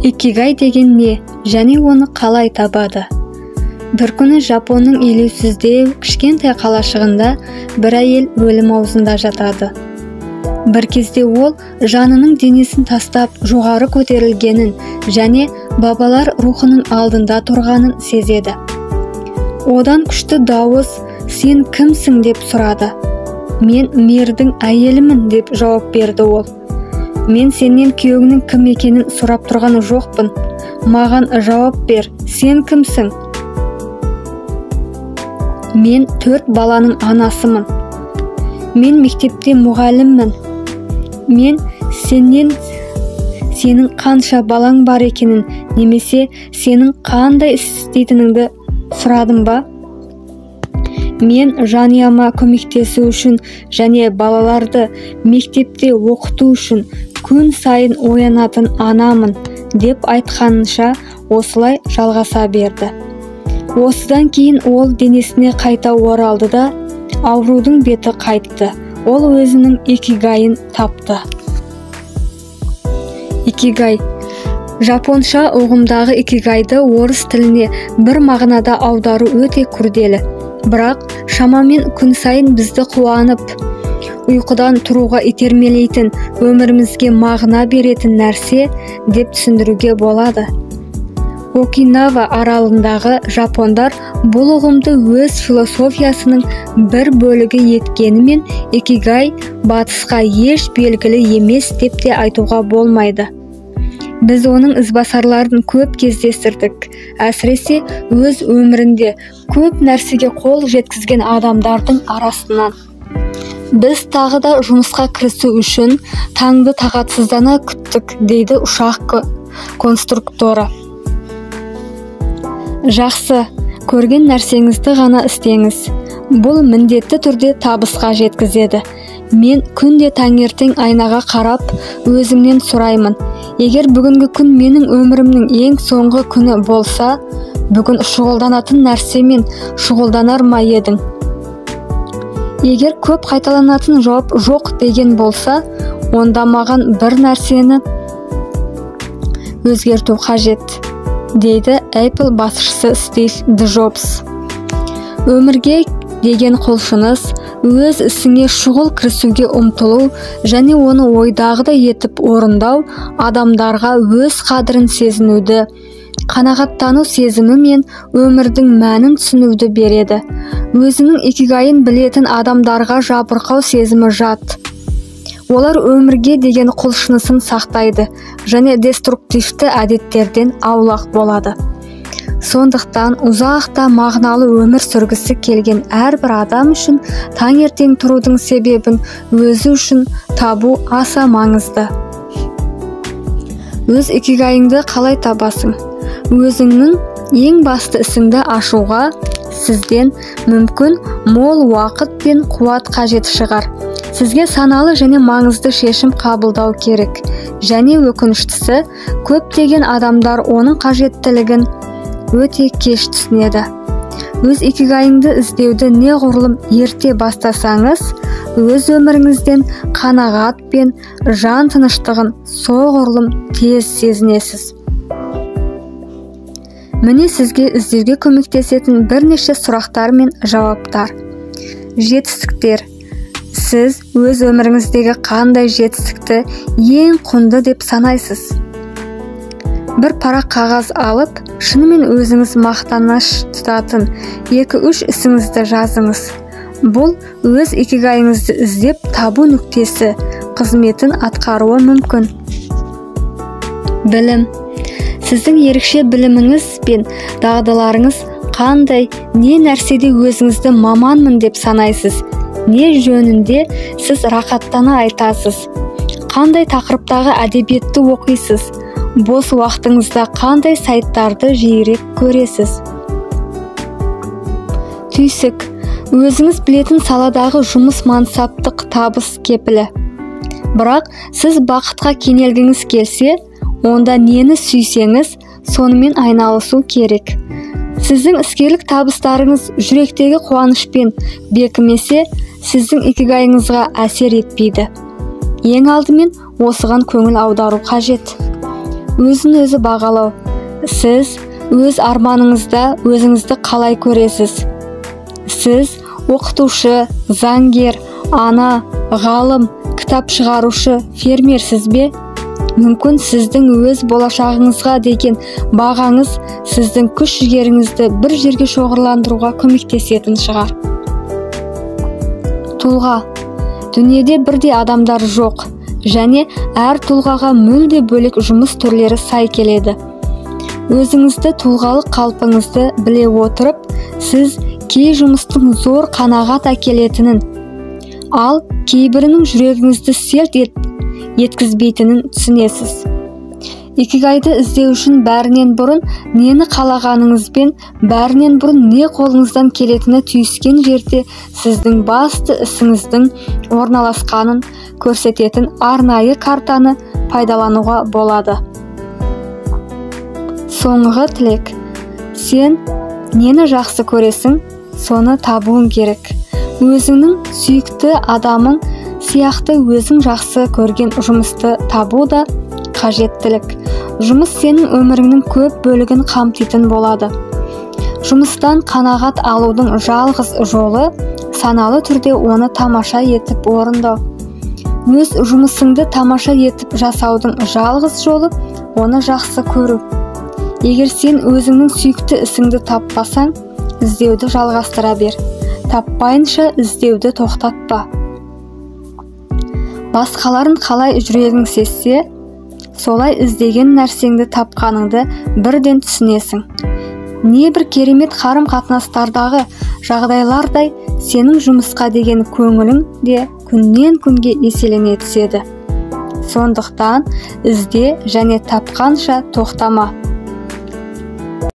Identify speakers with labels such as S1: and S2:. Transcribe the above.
S1: Икигай деген не және оны қалай табады? Бір күні Жапонның елеусіздеу кішкентай қалашығында бір әйел өлім аузында жатады. Бір кезде ол жанының денесін тастап жоғары көтерілгенін және бабалар рухының алдында тұрғанын сезеді. Одан күшті дауыс «Сен кімсің?» деп сұрады. «Мен мердің әйелімін» деп жауап берді ол. «Мен сенен күйеуіңнің кім екенін сұрап тұрған жоқпын. Маған жауап бер, сен кімсің?» «Мен 4 баланың анасымын. Мен мектепте мұғаліммін. Мен сенен сенің қанша балаң бар екенін немесе сенің қандай іс істейтініңді сұрадым ба? Мен жанұяма көмектесу үшін және балаларды мектепте оқыту үшін күн сайын оянатын анамын» деп айтқанынша осылай жалғаса берді. Осыдан кейін ол денесіне қайта оралды да аурудың беті қайтты. Ол өзінің икигайын тапты. Икигай. Жапонша ұғымдағы икигайды орыс тіліне бір мағынада аудару өте күрделі. Бірақ шамамен күн сайын бізді қуанып, ұйқыдан тұруға итермелейтін, өмірімізге мағына беретін нәрсе деп түсіндіруге болады. Окинава аралындағы жапондар бұл ұғымды өз философиясының бір бөлігі еткенімен икигай батысқа еш белгілі емес деп те айтуға болмайды. Біз оның ізбасарларын көп кездестірдік, әсіресе өз өмірінде көп нәрсеге қол жеткізген адамдардың арасынан. Біз тағы да жұмысқа кірісу үшін таңды тағатсыздана күттік, дейді ұшақ конструкторы. Жақсы, көрген нәрсеңізді ғана істеңіз. Бұл міндетті түрде табысқа жеткізеді. Мен күнде таңертең айнаға қарап, өзімнен сұраймын. Егер бүгінгі күн менің өмірімнің ең соңғы күні болса, бүгін шұғылданатын нәрсемен шұғылданар ма едің? Егер көп қайталанатын жауап жоқ деген болса, онда маған бір нәрсені өзгерту қажет, дейді Apple басшысы Стив Джобс. Өмірге деген құлшыныс, өз ісіңе шұғыл кірісуге ұмтылу және оны ойдағыдай етіп орындау адамдарға өз қадірін сезінуді, қанағаттану сезімі мен өмірдің мәнін түсінуді береді. Өзінің икигайын білетін адамдарға жабырқау сезімі жат. Олар өмірге деген құлшынысын сақтайды және деструктивті әдеттерден аулақ болады. Сондықтан ұзақ та мағыналы өмір сүргісі келген әрбір адам үшін таңертең тұрудың себебін өзі үшін табу аса маңызды. Өз икигайыңды қалай табасың? Өзіңнің ең басты ісіңді ашуға сізден мүмкін мол уақыт пен қуат қажет шығар. Сізге саналы және маңызды шешім қабылдау керек. Және өкініштісі, көптеген адамдар оның қажеттілігін өте кеш түсінеді. Өз икигайыңды іздеуді неғұрлым ерте бастасаңыз, өз өміріңізден қанағат пен жан тыныштығын соғұрлым тез сезінесіз. Міне сізге іздеуге көмектесетін бірнеше сұрақтар мен жауаптар. Жетістіктер. Сіз өз өміріңіздегі қандай жетістікті ең құнды деп санайсыз? Бір парақ қағаз алып, шынымен өзіңіз мақтаныш тұтатын 2-3 ісіңізді жазыңыз. Бұл өз икигайыңызды іздеп табу нүктесі қызметін атқаруы мүмкін. Білім. Сіздің ерекше біліміңіз пен дағдыларыңыз қандай, не нәрседе өзіңізді маманмын деп санайсыз, не жөнінде сіз рақаттана айтасыз, қандай тақырыптағы әдебиетті оқисыз, бос уақытыңызда қандай сайттарды жиірек көресіз. Түйсік. Өзіңіз білетін саладағы жұмыс мансаптық табыс кепілі. Бірақ сіз бақытқа кенелгіңіз келсе, онда нені сүйсеңіз, сонымен айналысу керек. Сіздің іскерлік табыстарыңыз жүректегі қуанышпен бекімесе, сіздің икигайыңызға әсер етпейді. Ең алдымен осыған көңіл аудару қажет. Өзін өзі бағалау. Сіз өз арманыңызда өзіңізді қалай көресіз? Сіз оқытушы, заңгер, ана, ғалым, кітап шығарушы, фермерсіз бе? Мүмкін сіздің өз болашағыңызға деген бағаңыз сіздің күш жігеріңізді бір жерге шоғырландыруға көмектесетін шығар. Тұлға. Дүниеде бірдей адамдар жоқ және әр тұлғаға мүлде бөлек жұмыс түрлері сай келеді. Өзіңізді тұлғалық қалпыңызды біле отырып, сіз кей жұмыстың зор қанағат әкелетінін, ал кейбірінің жүрегіңізді селт еткізбейтінін түсінесіз. Икигайды іздеу үшін бәрінен бұрын нені қалағаныңызбен, бәрінен бұрын не қолыңыздан келетіні түйіскен жерде сіздің басты ісіңіздің орналасқанын көрсететін арнайы картаны пайдалануға болады. Соңғы тілек. Сен нені жақсы көресің, соны табуың керек. Өзіңнің сүйікті адамың сияқты өзің жақсы көрген жұмысты табу да қажеттілік. Жұмыс сенің өміріңнің көп бөлігін қамтитын болады. Жұмыстан қанағат алудың жалғыз жолы саналы түрде оны тамаша етіп орындау. Өз жұмысыңды тамаша етіп жасаудың жалғыз жолы оны жақсы көру. Егер сен өзіңнің сүйікті ісіңді таппасаң, іздеуді жалғастыра бер. Таппайынша іздеуді тоқтатпа. Басқаларын қалай жүрегің сезсе, солай іздеген нәрсеңді тапқаныңды бірден түсінесің. Не бір керемет қарым-қатынастардағы жағдайлардай сенің жұмысқа деген көңілің де күннен күнге еселене түседі. Сондықтан ізде және тапқанша тоқтама.